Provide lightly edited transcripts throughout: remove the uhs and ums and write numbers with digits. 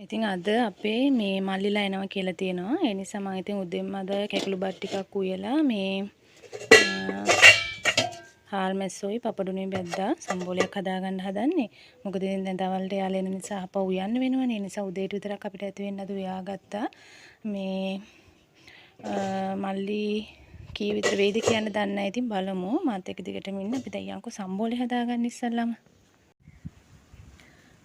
ඉතින් අද අපේ මේ මල්ලිලා එනවා කියලා තියෙනවා. ඒ නිසා මං ඉතින් උදෙන්ම අද කැකුළු බත් ටිකක් උයලා මේ හාල් මැස්සොයි පපඩුනුයි බැද්දා සම්බෝලයක් හදාගන්න හදන්නේ. මොකද ඉතින් දැන් දවල්ට එයාලා එන නිසා ආපහු උයන්න වෙනවනේ. ඒ නිසා උදේට විතරක් අපිට ඇති වෙන්න අද උයාගත්තා. මේ මල්ලි කී විතර වෙයිද කියන්න දන්නේ නැහැ. ඉතින් බලමු. මාත් එක්ක දිගටම ඉන්න. අපි දැන් යන්කෝ සම්බෝලේ හදාගන්න ඉස්සල්ලාම.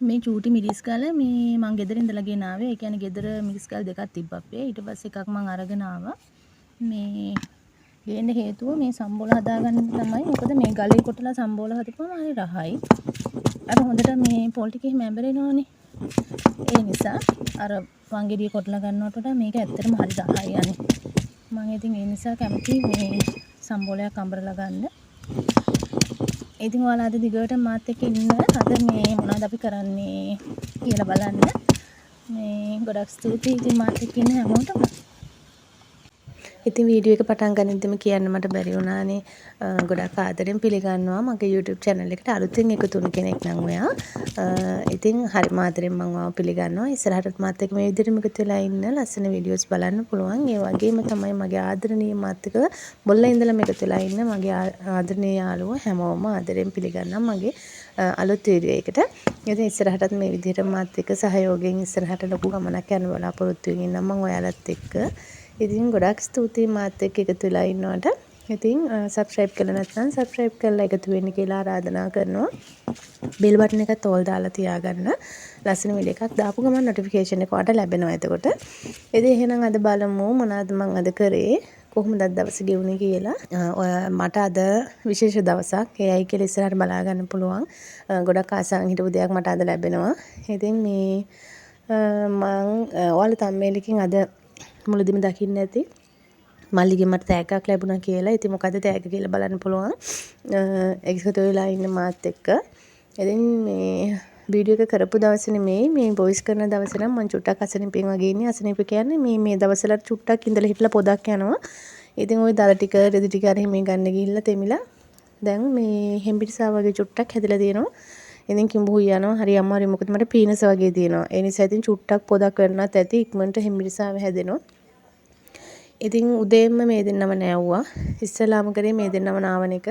මේ චූටි මිරිස් ගල මේ මං ගෙදර ඉඳලා ගෙනාවේ. ඒ කියන්නේ ගෙදර මිරිස් ගල් දෙකක් තිබ්බ අපේ. ඊට පස්සේ එකක් මං අරගෙන ආවා. මේ ගේන්න හේතුව මේ සම්බෝල හදාගන්න තමයි. මොකද මේ ගලේ කොටලා සම්බෝල හදපුවම හරි රහයි. අර හොඳට මේ පොල් ටික එහෙම ඇඹරෙනවනේ. ඒ නිසා අර වංගෙඩිය කොටලා ගන්නවට වඩා මේක ඇත්තටම හරි රහයි අනේ. මං ඉතින් ඒ නිසා කැමතියි මේ සම්බෝලයක් අඹරලා ගන්න. ඉතින් ඔයාලා අද දිගටම මාත් එක්ක ඉන්න. අද මේ මොනවද අපි කරන්නේ කියලා බලන්න. මේ ගොඩක් ස්තුතියි ඉතින් මාත් එක්ක ඉන්න හැමෝටම. ඉතින් වීඩියෝ එක පටන් ගනිද්දිම කියන්න මට බැරි වුණානේ. ගොඩක් ආදරෙන් පිළිගන්නවා මගේ YouTube channel එකට අලුතෙන් එකතු වුණු කෙනෙක් නම් ඔයා. ඉතින් හරිම ආදරෙන් මං ඔයාව පිළිගන්නවා. ඉස්සරහටත් මාත් එක්ක මේ විදිහටම එකතු වෙලා ඉන්න ලස්සන වීඩියෝස් බලන්න පුළුවන්. ඒ වගේම තමයි මගේ ආදරණීය මාත් එක්ක බොල්ල ඉඳලම එකතු වෙලා ඉන්න මගේ ආදරණීය යාළුවෝ හැමෝම ආදරෙන් පිළිගන්නවා මගේ අලුත් වීඩියෝ එකට. ඉතින් ඉස්සරහටත් මේ විදිහට මාත් එක්ක සහයෝගයෙන් ඉස්සරහට ලොකු ගමනක් යන්න බලාපොරොත්තු වෙමින් ඉන්නම් මං ඔයාලත් එක්ක. ඉතින් ගොඩක් ස්තුතියි මාත් එක්ක එකතු වෙලා ඉන්නවට. ඉතින් සබ්ස්ක්‍රයිබ් කරලා නැත්නම් සබ්ස්ක්‍රයිබ් කරලා එකතු වෙන්න කියලා ආරාධනා කරනවා. බෙල් බටන් එකත් ඕල් දාලා තියාගන්න. ලස්සන වීඩියෝ එකක් දාපු ගමන් නොටිෆිකේෂන් එක ඔයාලට ලැබෙනවා එතකොට. ඉතින් එහෙනම් අද බලමු මොනවද මං අද කරේ, කොහොමද අද දවස ගෙවුනේ කියලා. ඔය මට අද විශේෂ දවසක්. ඒ ඇයි කියලා ඉස්සරහට බලා ගන්න පුළුවන්. ගොඩක් ආසාවෙන් හිටපු දෙයක් මට අද ලැබෙනවා. ඉතින් මේ මං ඔයාලා තම්නේල් එකකින් අද මුලදිම දකින්න ඇති මල්ලිගෙන් මට තෑග්ගක් ලැබුණා කියලා. ඉතින් මොකද්ද තෑග්ග කියලා බලන්න පුළුවන්. එකතු වෙලා ඉන්න මාත් එක්ක. ඉතින් මේ වීඩියෝ එක කරපු දවසේ නෙමෙයි, මේ වොයිස් කරන දවසේ නම් මං චුට්ටක් අසනීපෙන් වගේ ඉන්නේ. අසනීප කියන්නේ මේ මේ දවස්වල චුට්ටක් ඉඳලා හිටලා පොදක් යනවා. ඉතින් ඔය දල ටික රෙදි ටික අර හිමේ ගන්න ගිහිල්ලා තෙමිලා දැන් මේ හෙම්බිරිසා වගේ චුට්ටක් හැදිලා තියෙනවා. ඉතින් කිඹුහුයි යනවා, හරි අමාරුයි. මොකද මට පීනස වගේ තියෙනවා. ඒ නිසා ඉතින් චුට්ටක් පොදක් වැටුණත් ඇති, ඉක්මනට හෙම්බිරිසාව හැදෙනවා. ඉතින් උදේන්ම මේ දෙන්නම නෑව්වා. ඉස්සෙල්ලාම කරේ මේ දෙන්නම නාවන එක.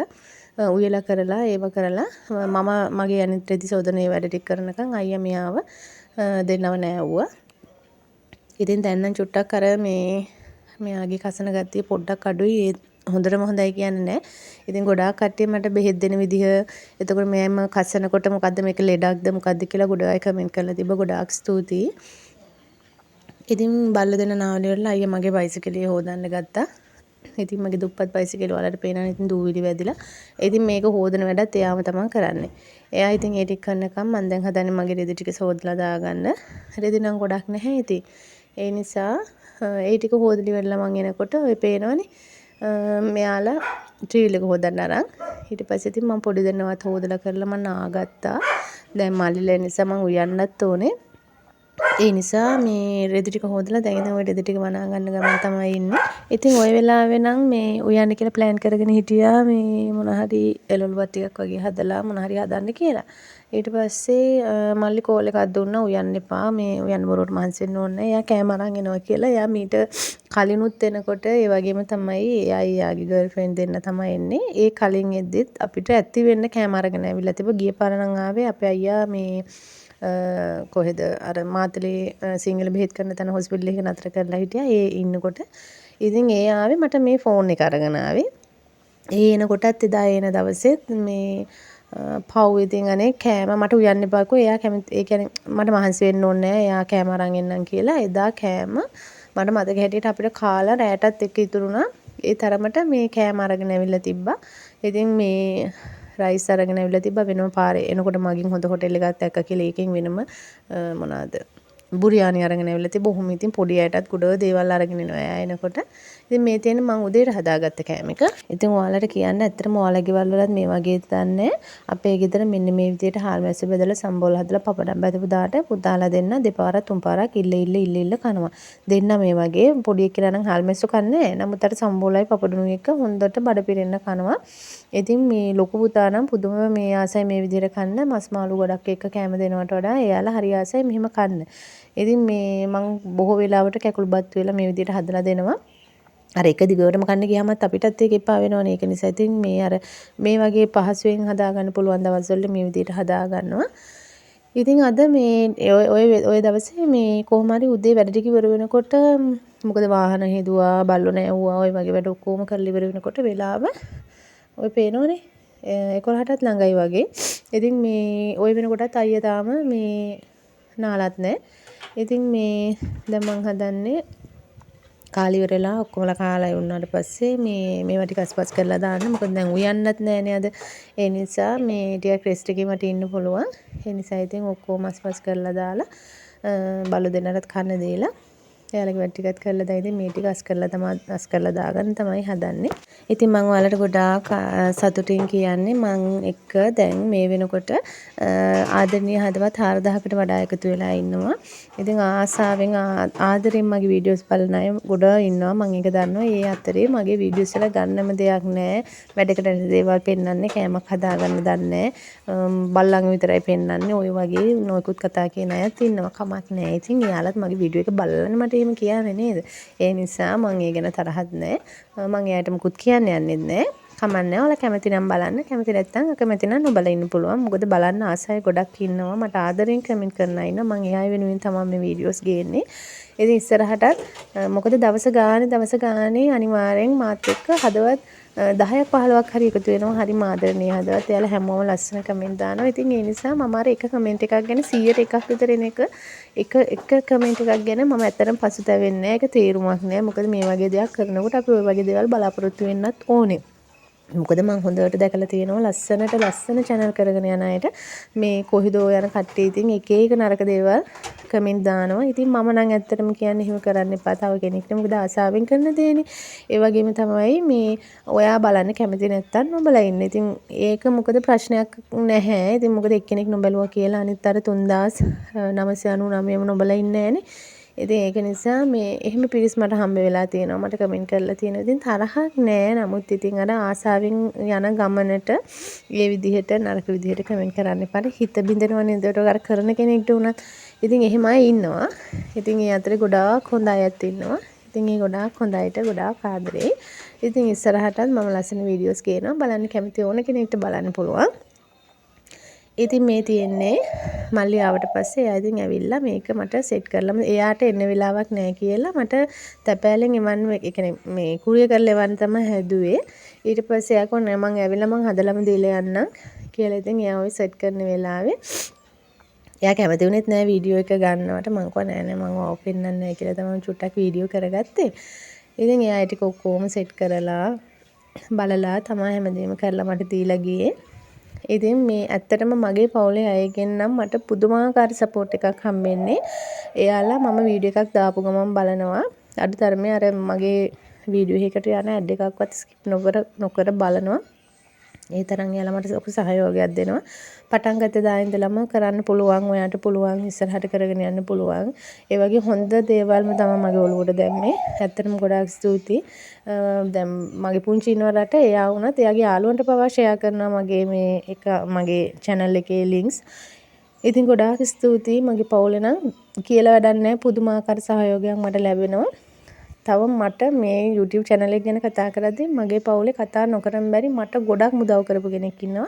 උයලා කරලා ඒව කරලා මම මගේ අනිත් රෙදි සෝදන ඒ වැඩ ටික කරනකන් අයියා මෙයාව දෙන්නව නෑව්වා. ඉතින් දැන් නම් චුට්ටක් අර මේ මෙයාගේ කසන ගතිය පොඩ්ඩක් අඩුයි. ඒත් හොඳටම හොඳයි කියන්නේ නෑ. ඉතින් ගොඩාක් කට්ටිය මට බෙහෙත් දෙන විදිහ, එතකොට මෙයාම කසනකොට මොකද්ද මේක ලෙඩක්ද මොකද්ද කියලා ගොඩ අය කමෙන්ට් කරලා තිබ්බා. ගොඩාක් ස්තුතියි. ඉතින් බල්ල දෙන්න නාවලා ඉවරලා අයියා මගේ බයිසිකලේ හොදන්න ගත්තා. ඉතින් මගේ දුප්පත් බයිසිකලේ ඔයාලට පේනවනේ ඉතින් දූවිලි වැදිලා. ඉතින් මේක හොදන වැඩත් එයාම තමයි කරන්නේ. එයා ඉතින් ඒ ටික කරනකම් මං දැන් හදන්නේ මගේ රෙදි ටික සෝදලා දාගන්න. රෙදි නම් ගොඩක් නැහැ ඉතින්. ඒ නිසා ඒ ටික හොදලා ඉවරලා මං එනකොට ඔය පේනවනේ මෙයාලා ට්‍රීල් එක හොදන්න අරන්. ඊට පස්සේ ඉතින් මං පොඩි දෙන්නවත් හොදලා කරලා මං නාගත්තා. දැන් මල්ලිලා එන නිසා මං උයන්නත් ඕනේ. ඒ නිසා මේ රෙදි ටික හොදලා දැන් ඉතින් ඔය රෙදි ටික වනා ගන්න ගමන් තමයි ඉන්නේ. ඉතින් ඔය වෙලාවේ නම් මේ උයන්න කියලා ප්ලෑන් කරගෙන හිටියා මේ මොන හරි එළවලු බත් ටිකක් වගේ හදලා මොන හරි හදන්න කියලා. ඊට පස්සේ මල්ලි කෝල් එකක් දුන්නා, උයන්න එපා, මේ උයන්න බොරුවට මහන්සි වෙන්න ඕනේ නෑ. එයා කෑම අරන් එනවා කියලා. එයා මීට කලිනුත් එනකොට ඒ වගේම තමයි එයායි එයාගේ ගර්ල්ෆ්‍රෙන්ඩ් දෙන්න තමයි එන්නේ. ඒ කලින් එද්දිත් අපිට ඇති වෙන්න කෑම අරගෙන ඇවිල්ලා තිබ්බා. ගිය පාර නම් ආවේ අපේ අයියා මේ කොහෙද අර මාතලේ සිංහල බෙහෙත් කරන තැන හොස්පිටල් එකක නතර කරලා හිටියා. ඒ ඉන්නකොට ඉතින් ඒ ආවේ මට මේ ෆෝන් එක අරගෙන ආවේ. ඒ එනකොටත් එදා එන දවසෙත් මේ පව් ඉතින් අනේ කෑම මට උයන්න එපා කිව්වා. එයා කැමති, ඒ කියන්නේ මට මහන්සි වෙන්න ඕනේ නෑ. එයා කෑම අරන් එන්නම් කියලා. එදා කෑම මට මතක හැටියට අපිට කාලා රෑටත් එක්ක ඉතුරු වුණා. ඒ තරමට මේ කෑම අරගෙන ඇවිල්ලා තිබ්බා. ඉතින් මේ රයිස් අරගෙන ඇවිල්ලා තිබ්බා වෙනම. පාරේ එනකොට මගින් හොඳ හොටෙල් එකක් දැක්කා කියලා ඒකෙන් වෙනම මොනවාද බුරියානි අරගෙන ඇවිල්ලා තිබ්බා. ඔහොම ඉතින් පොඩි අයටත් ගොඩ දේවල් අරගෙන එනවා එයා එනකොට. ඉතින් මේ තියෙන්නේ මං උදේට හදාගත්ත කෑම එක. ඉතින් ඔයාලට කියන්න ඇත්තටම ඔයාලගේ ගෙවල් වලත් මේ වගේ දන්නේ. අපේ ගෙදර මෙන්න මේ විදියට හාල් මැස්සු බෙදලා සම්බෝල හදලා පපඩම් බැදපු දාට පුතාලා දෙන්න දෙපාරක් තුන් පාරක් ඉල්ල ඉල්ල ඉල්ල ඉල්ල කනවා. දෙන්න මේ වගේ පොඩි එක්කෙනා නම් හාල් මැස්සු කන්නේ නෑ. නමුත් අර සම්බෝලයි පපඩමුයි එක්ක හොඳට බඩ පිරෙන්න කනවා. ඉතින් මේ ලොකු පුතා නම් පුදුම මේ ආසයි මේ විදිහට කන්න. මස් මාළු ගොඩක් එක්ක කෑම දෙනවට වඩා එයාලා හරි ආසයි මෙහෙම කන්න. ඉතින් මේ මං බොහෝ වෙලාවට කැකුළු බත් උයලා මේ විදිහට හදලා දෙනවා. අර එක දිගටම කන්න ගියාමත් අපිටත් ඒක එපා වෙනවනේ. ඒක නිසා ඉතින් මේ අර මේ වගේ පහසුවෙන් හදාගන්න පුළුවන් දවස්වල මේ විදිහට හදාගන්නවා. ඉතින් අද මේ ඔය ඔය දවසේ මේ කොහොම හරි උදේ වැඩ ටික ඉවර වෙනකොට, මොකද වාහන හෙදුවා, බල්ලෝ නෑව්වා, ඔය වගේ වැඩ ඔක්කොම කරලා ඉවර වෙනකොට වෙලාව ඔය පේනවනේ 11ටත් ළඟයි වගේ. ඉතින් මේ ඔය වෙනකොටත් අයියා තාම මේ නාලත් නෑ. ඉතින් මේ දැන් මං හදන්නේ කාලා ඉවරලා ඔක්කොමලා කාලා ඉවර පස්සේ මේ මේවා ටික අස්පස් කරලා දාන්න. මොකද දැන් උයන්නත් නෑනේ අද. ඒ නිසා මේ ටිකක් රෙස්ට් එකේ මට ඉන්න පුළුවන්. ඒ නිසා ඉතින් ඔක්කොම අස්පස් කරලා දාලා බල්ලෝ දෙන්නටත් කන්න දීලා එයාලගේ වැඩ ටිකත් කරලා දැන් ඉතින් මේ ටික අස් කරලා තමයි අස් කරලා දාගන්න තමයි හදන්නේ. ඉතින් මං ඔයාලට ගොඩාක් සතුටින් කියන්නේ මං එක්ක දැන් මේ වෙනකොට ආදරණීය හදවත් 4000කට වඩා එකතු වෙලා ඉන්නවා. ඉතින් ආසාවෙන් ආදරෙන් මගේ වීඩියෝස් බලන අය ගොඩාක් ඉන්නවා. මං ඒක දන්නවා. ඒ අතරේ මගේ වීඩියෝස් වල ගන්නම දෙයක් නෑ. වැඩකට නැති දේවල් පෙන්නන්නේ, කෑමක් හදාගන්න දන්නේ නෑ. බල්ලන්ව විතරයි පෙන්නන්නේ. ඔය වගේ නොයෙකුත් කතා කියන අයත් ඉන්නවා. කමක් නෑ. ඉතින් එයාලත් මගේ වීඩියෝ එක බලලානේ මට එහෙම කියන්නේ නේද? ඒ නිසා මං ඒ ගැන තරහත් නෑ. මං එයාට මුකුත් කියන්න යන්නෙත් නෑ. කමක් නෑ. ඔයාලා කැමති නම් බලන්න. කැමති නැත්නම් අකමැති නම් නොබල ඉන්න පුළුවන්. මොකද බලන්න ආස අය ගොඩක් ඉන්නවා. මට ආදරෙන් කමෙන්ට් කරන අය ඉන්නවා. මං ඒ අය වෙනුවෙන් තමයි මේ වීඩියෝස් ගේන්නේ. ඉතින් ඉස්සරහටත් මොකද දවස ගානේ දවස ගානේ අනිවාර්යෙන් මාත් එක්ක හදවත් 10ක් 15ක් හරි එකතු වෙනවා. හරිම ආදරණීය හදවත්. එයාලා හැමෝම ලස්සන කමෙන්ට් දානවා. ඉතින් ඒ නිසා මම අර එක කමෙන්ට් එකක් ගැන 100ට එකක් විතර එන එක එක එක කමෙන්ට් එකක් ගැන මම ඇත්තටම පසුතැවෙන්නේ නෑ. ඒක තේරුමක් නෑ. මොකද මේ වගේ දෙයක් කරනකොට අපි ඔය වගේ දේවල් බලාපොරොත්තු වෙන්නත් ඕනේ. මොකද මං හොඳට දැකලා තියෙනවා ලස්සනට ලස්සන චැනල් කරගෙන යන අයට මේ කොහෙදෝ යන කට්ටිය ඉතින් එක එක නරක දේවල් කමෙන්ට් දානවා. ඉතින් මම නම් ඇත්තටම කියන්නේ එහෙම කරන්න එපා තව කෙනෙක්ට. මොකද ආසාවෙන් කරන දේනේ. ඒ වගේම තමයි මේ ඔයා බලන්න කැමති නැත්තම් නොබලා ඉන්න. ඉතින් ඒක මොකද ප්‍රශ්නයක් නැහැ. ඉතින් මොකද එක්කෙනෙක් නොබැලුවා කියලා අනිත් අර 3999ම නොබලා ඉන්නේ නෑනේ. ඉතින් ඒක නිසා මේ එහෙම පිරිස් මට හම්බ වෙලා තියෙනවා. මට කමෙන්ට් කරලා තියෙනවා. ඉතින් තරහක් නෑ. නමුත් ඉතින් අර ආසාවෙන් යන ගමනට ඒ විදිහට නරක විදිහට කමෙන්ට් කරන්න එපා. හිත බිඳෙනවා නේද? අර කරන කෙනෙක්ට වුණත්. ඉතින් එහෙම අය ඉන්නවා. ඉතින් ඒ අතරේ ගොඩාක් හොඳ අයත් ඉන්නවා. ඉතින් ඒ ගොඩාක් හොඳ අයට ගොඩාක් ආදරෙයි. ඉතින් ඉස්සරහටත් මම ලස්සන වීඩියෝස් ගේනවා. බලන්න කැමති ඕන කෙනෙක්ට බලන්න පුළුවන්. ඉතින් මේ තියෙන්නේ මල්ලි ආවට පස්සේ එයා ඉතින් ඇවිල්ලා මේක මට සෙට් කරලම, එයාට එන්න වෙලාවක් නෑ කියලා මට තැපෑලෙන් එවන්න, ඒ කියන්නේ මේ කුරියර් කරලා එවන්න තමයි හැදුවේ. ඊට පස්සේ එයා කිව්වා නෑ මං ඇවිල්ලා මං හදලම දීලා යන්නම් කියලා. ඉතින් එයා ඔය සෙට් කරන වෙලාවේ එයා කැමති වුණෙත් නෑ වීඩියෝ එක ගන්නවට. මං කිව්වා නෑ නෑ මං ඔයාව පෙන්නන්නේ නෑ කියලා තමයි චුට්ටක් වීඩියෝ කරගත්තේ. ඉතින් එයා ඒ ටික ඔක්කොම සෙට් කරලා බලලා තමයි හැමදේම කරලා මට දීලා ගියේ. ඉතින් මේ ඇත්තටම මගේ පවුලේ අයගෙන් නම් මට පුදුමාකාර සපෝට් එකක් හම්බෙන්නේ. එයාලා මම වීඩියෝ එකක් දාපු ගමන් බලනවා. අඩු තරමේ අර මගේ වීඩියෝ එකකට යන ඇඩ් එකක්වත් ස්කිප් නොකර බලනවා. ඒ තරම් එයාලා මට ලොකු සහයෝගයක් දෙනවා. පටන් ගත්ත දා ඉඳලම කරන්න පුළුවන්, ඔයාට පුළුවන්, ඉස්සරහට කරගෙන යන්න පුළුවන්. ඒ වගේ හොඳ දේවල්ම තමයි මගේ ඔළුවට දැම්මේ. ඇත්තටම ගොඩාක් ස්තුතියි. දැන් මගේ පුංචි ඉන්නවා රට, එයා වුණත් එයාගේ යාළුවන්ට පවා ෂෙයා කරනවා මගේ මේ එක මගේ චැනල් එකේ ලින්ක්ස්. ඉතින් ගොඩාක් ස්තුතියි. මගේ පවුලේ නම් කියලා වැඩක් නෑ, පුදුමාකාර සහයෝගයක් මට ලැබෙනවා. තව මට මේ YouTube channel එක ගැන කතා කරද්දී මගේ පවුලේ කතා නොකරම බැරි මට ගොඩක් උදව් කරපු කෙනෙක් ඉන්නවා.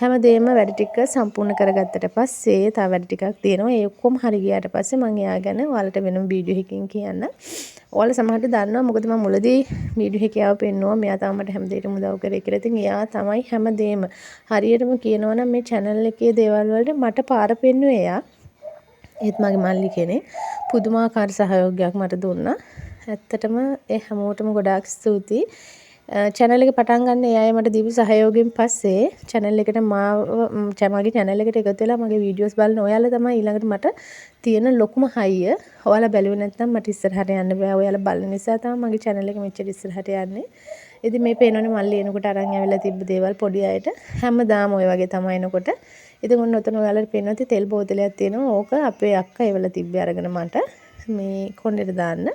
හැමදේම වැඩ ටික සම්පූර්ණ කරගත්තට පස්සේ තව වැඩ ටිකක් තියෙනවා. ඒ ඔක්කොම හරි ගියාට පස්සේ මං එයා ගැන ඔයාලට වෙනම වීඩියෝ එකකින් කියන්නම්. ඔයාලා සමහරට දන්නවා, මොකද මං මුලදී වීඩියෝ එකේ එයාව පෙන්නුවා. මෙයා තමයි මට හැම දෙයකටම උදව් කරේ කියලා. ඉතින් එයා තමයි හැමදේම හරියටම කියනවා නම් මේ චැනල් එකේ දේවල් වලට මට පාර පෙන්නුවේ එයා. ඒත් මගේ මල්ලි කෙනෙක්. පුදුමාකාර සහයෝගයක් මට දුන්නා. ඇත්තටම ඒ හැමෝටම ගොඩාක් ස්තුතියි. චැනල් එක පටන් ගන්න ඒ අය මට දීපු සහයෝගයෙන් පස්සේ චැනල් එකට මාව මගේ චැනල් එකට එකතු වෙලා මගේ වීඩියෝස් බලන ඔයාලා තමයි ඊළඟට මට තියෙන ලොකුම හයිය. ඔයාලා බැලුවේ නැත්නම් මට ඉස්සරහට යන්න බෑ. ඔයාලා බලන නිසා තමයි මගේ චැනල් එක මෙච්චර ඉස්සරහට යන්නේ. ඉතින් මේ පේනවනේ මල්ලි එනකොට අරන් ඇවිල්ලා තිබ්බ දේවල් පොඩි අයට. හැමදාම ඔය වගේ තමයි එනකොට. ඉතින් ඔන්න ඔතන ඔයාලට පේනවා ඇති තෙල් බෝතලයක් තියෙනවා. ඕක අපේ අක්කා එවලා තිබ්බේ අරගෙන මට මේ කොණ්ඩෙට දාන්න.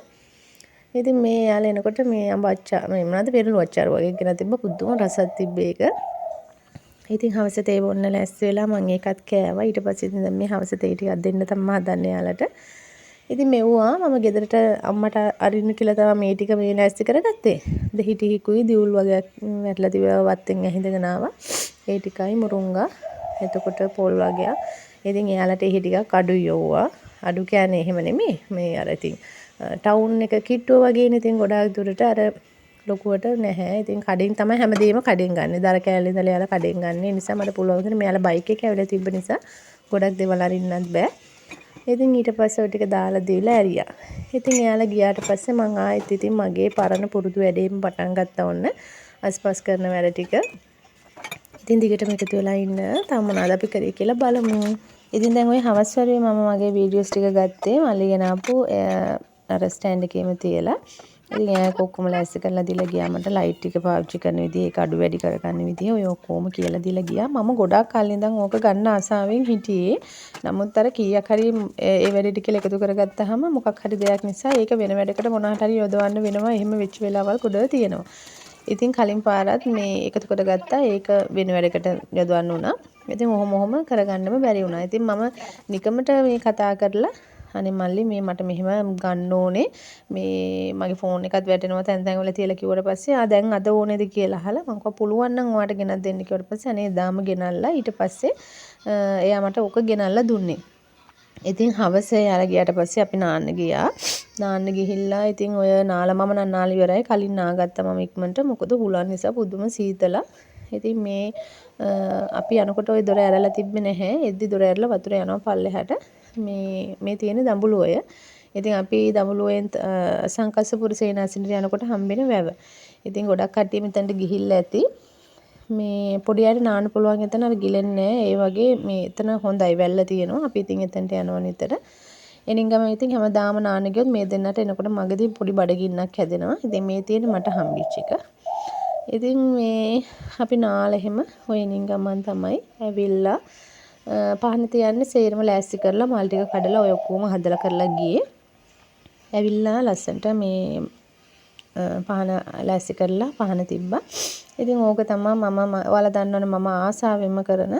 ඉතින් මේ එයාලා එනකොට මේ අඹ අච්චාර, මේ මොනවද, පෙරළු අච්චාර වගේ ගෙනත් තිබ්බා. පුදුම රසක් තිබ්බේ ඒක. ඉතින් හවස තේ බොන්න ලෑස්ති වෙලා මං ඒකත් කෑවා. ඊට පස්සේ ඉතින් දැන් මේ හවස තේ ටිකක් දෙන්න තමයි හදන්නේ එයාලට. ඉතින් මෙව්වා මම ගෙදරට අම්මට අරින්න කියලා තමයි මේ ටික මේ ලෑස්ති කරගත්තේ. දෙහි ටිකකුයි දියුල් වගයක් වැටලා තිබ්බා, වත්තෙන් ඇහිඳගෙන ආවා. ඒ ටිකයි මුරුංගා, එතකොට පොල් වගයක්. ඉතින් එයාලට එහෙ ටිකක් අඩුයි ඕවා. අඩු කියන්නේ එහෙම නෙමෙයි. මේ අර ඉතින් ටවුන් එක කිට්ටුව වගේනේ. ඉතින් ගොඩාක් දුරට අර ලොකුවට නැහැ. ඉතින් කඩෙන් තමයි හැමදේම කඩෙන් ගන්නෙ. දර කෑල්ල ඉඳලා එයාලා කඩෙන් ගන්නෙ. ඒ නිසා මට පුළුවන් විදිහට මෙයාලා බයික් එකේ ඇවිල්ලා තිබ්බ නිසා ගොඩක් දේවල් අරින්නත් බෑ. ඉතින් ඊට පස්සේ ඔය ටික දාලා දීලා ඇරියා. ඉතින් එයාලා ගියාට පස්සේ මං ආයෙත් ඉතින් මගේ පරණ පුරුදු වැඩේම පටන් ගත්තා ඔන්න. අස්පස් කරන වැඩ ටික. ඉතින් දිගටම එකතු වෙලා ඉන්න. තව මොනවද අපි කරේ කියලා බලමු. ඉතින් දැන් ඔය හවස් වරුවේ මම මගේ වීඩියෝස් ටික ගත්තේ මල්ලි ගෙනාපු අර ස්ටෑන්ඩ් එකේම තියලා. ඉතින් එයා ඒක ඔක්කොම ලෑස්ති කරලා දීලා ගියා මට. ලයිට් ටික පාවිච්චි කරන විදිහ, ඒක අඩු වැඩි කරගන්න විදිහ ඔය ඔක්කොම කියලා දීලා ගියා. මම ගොඩාක් කල් ඉඳන් ඕක ගන්න ආසාවෙන් හිටියේ. නමුත් අර කීයක් හරි ඒ වැඩේ ටික එකතු කරගත්තාම මොකක් හරි දෙයක් නිසා ඒක වෙන වැඩකට මොනවට හරි යොදවන්න වෙනවා. එහෙම වෙච්ච වෙලාවල් ගොඩ තියෙනවා. ඉතින් කලින් පාරත් මේ එකතු කරගත්තා. ඒක වෙන වැඩකට යොදවන්න වුණා. ඉතින් ඔහොම ඔහොම කරගන්නම බැරි වුණා. ඉතින් මම නිකමට මේ කතා කරලා, අනේ මල්ලි, මේ මට මෙහෙම ගන්න ඕනේ, මේ මගේ ෆෝන් එකත් වැටෙනවා තැන් තැන් වල තියලා කිව්වට පස්සේ, ආ දැන් අද ඕනේද කියලා අහලා, මං කිව්වා පුළුවන් නම් ඔයාට ගෙනත් දෙන්න කිව්වට පස්සේ, අනේ එදාම ගෙනල්ලා ඊට පස්සේ එයා මට ඕක ගෙනල්ලා දුන්නේ. ඉතින් හවස එයාලා ගියාට පස්සේ අපි නාන්න ගියා. නාන්න ගිහිල්ලා ඉතින් ඔය නාලා, මම නම් නාලා ඉවරයි. කලින් නාගත්තා මම ඉක්මනට. මොකද හුලං නිසා පුදුම සීතලක්. ඉතින් මේ අපි යනකොට ඔය දොර ඇරලා තිබ්බේ නැහැ. එද්දි දොර ඇරලා වතුර යනවා පල්ලෙහාට. මේ මේ තියෙන දඹුලු ඔය. ඉතින් අපි දඹුලු ඔයෙන් සංකස්සපුර සේනාසනෙට යනකොට හම්බෙන වැව. ඉතින් ගොඩක් කට්ටිය මෙතනට ගිහිල්ලා ඇති. මේ පොඩි අයට නාන්න පුළුවන් එතන, අර ගිලෙන්නේ නෑ. ඒ වගේ මේ එතන හොඳයි, වැල්ල තියෙනවා. අපි ඉතින් එතනට යනවා නිතර. එනින් ගමන් ඉතින් හැමදාම නාන්න ගියොත් මේ දෙන්නට එනකොට මගදී පොඩි බඩගින්නක් හැදෙනවා. ඉතින් මේ තියෙන්නේ මට හම්බෙච්ච එක. ඉතින් මේ අපි නාලා එහෙම ඔය එනින් ගමන් තමයි ඇවිල්ලා පහන තියන්නේ සේරම ලෑස්ති කරලා, මල් ටික කඩලා, ඔය ඔක්කොම හදලා කරලා ගියේ. ඇවිල්ලා ලස්සනට මේ පහන ලෑස්ති කරලා පහන තිබ්බා. ඉතින් ඕක තමා මම, ඔයාලා දන්නවනේ, මම ආසාවෙන්ම කරන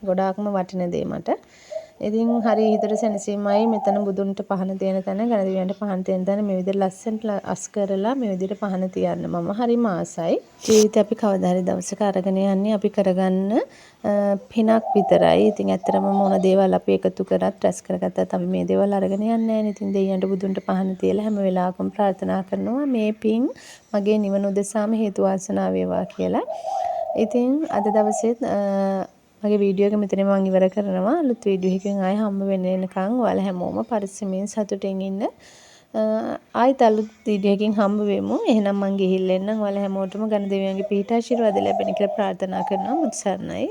ගොඩාක්ම වටින දේ මට. ඉතින් හරි හිතට සැනසීමයි මෙතන බුදුන්ට පහන තියෙන තැන, ගණදෙවියන්ට පහන තියෙන තැන මේ විදිහට ලස්සනට අස් කරලා මේ විදිහට පහන තියන්න මම හරිම ආසයි. ජීවිතේ අපි කවදා හරි දවසක අරගෙන යන්නේ අපි කරගන්න පිනක් විතරයි. ඉතින් ඇත්තටම මොන දේවල් අපි එකතු කරත්, රැස් කරගත්තත් අපි මේ දේවල් අරගෙන යන්නේ නෑනේ. ඉතින් දෙයියන්ට බුදුන්ට පහන තියලා හැම වෙලාවකම ප්‍රාර්ථනා කරනවා මේ පින් මගේ නිවන උදෙසාම හේතු වාසනා වේවා කියලා. ඉතින් අද දවසෙත් මගේ වීඩියෝ එක මෙතනින් මං ඉවර කරනවා. අලුත් වීඩියෝ එකකින් ආයෙ හම්බ වෙන්න එනකන් ඔයාලා හැමෝම පරිස්සමෙන් සතුටින් ඉන්න. ආයෙත් අලුත් වීඩියෝ එකකින් හම්බ වෙමු. එහෙනම් මං ගිහිල්ලා එන්නම්. ඔයාලා හැමෝටම ගණ දෙවියන්ගේ පිහිට ආශිර්වාද ලැබෙන කියලා ප්‍රාර්ථනා කරනවා. බුදු සරණයි.